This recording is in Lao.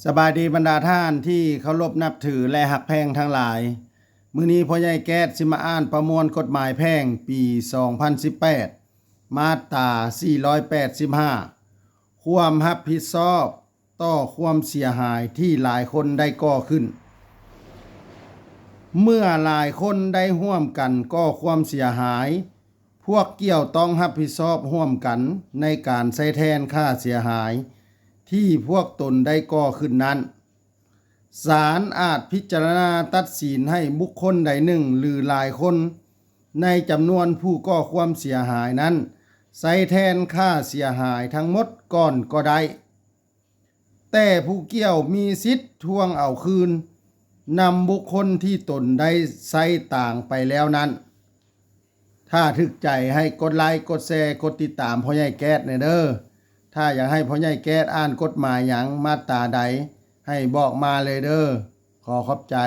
ສະບາຍດີບັນດາທ່ານທີ່ເຄົາລົບນັບຖື ແລະ ຮັກແພງທັງຫຼາຍ. ມື້ນີ້ພໍ່ໃຫຍ່ແກ້ດຊິມາອ່ານປະມວນກົດໝາຍແພ່ງປີສອງພັນສິບແປດ ມາດຕາສີ່ຮ້ອຍແປດສິບຫ້າ ຄວາມຮັບຜິດຊອບຕໍ່ຄວາມເສຍຫາຍທີ່ຫຼາຍຄົນໄດ້ກໍ່ຂຶ້ນ. ເມື່ອຫຼາຍຄົນໄດ້ຮ່ວມກັນກໍ່ຄວາມເສຍຫາຍ, ພວກກ່ຽວຕ້ອງຮັບຜິດຊອບຮ່ວມກັນໃນການໃຊ້ແທນຄ່າເສຍຫາຍທີ່ພວກຕົນໄດ້ກໍ່ຂຶ້ນນັ້ນ. ສານອາດພິຈາລະນາຕັດສິນໃຫ້ບຸກຄົນໃດໜຶ່ງ ຫຼື ຫຼາຍຄົນໃນຈຳນວນຜູ້ກໍ່ຄວາມເສຍຫາຍນັ້ນ ໃຊ້ແທນຄ່າເສຍຫາຍທັງໝົດກ່ອນກໍໄດ້. ແຕ່ຜູ້ກ່ຽວມີສິດທວງເອົາຄືນນຳບຸກຄົນທີ່ຕົນໄດ້ໃຊ້ຕາງໄປແລ້ວນັ້ນ. ຖ້າຖືກໃຈໃຫ້ກົດໄລ, ກົດແຊ, ກົດຕິດຕາມພໍ່ໃຫຍ່ແກ້ດແດ່ເດີ້. ຖ້າຢາກໃຫ້ພໍ່ໃຫຍ່ແກ້ດອ່ານກົດໝາຍຫຍັງ, ມາດຕາໃດ, ໃຫ້ບອກມາເລີຍເດີ້. ຂໍຂອບໃຈ.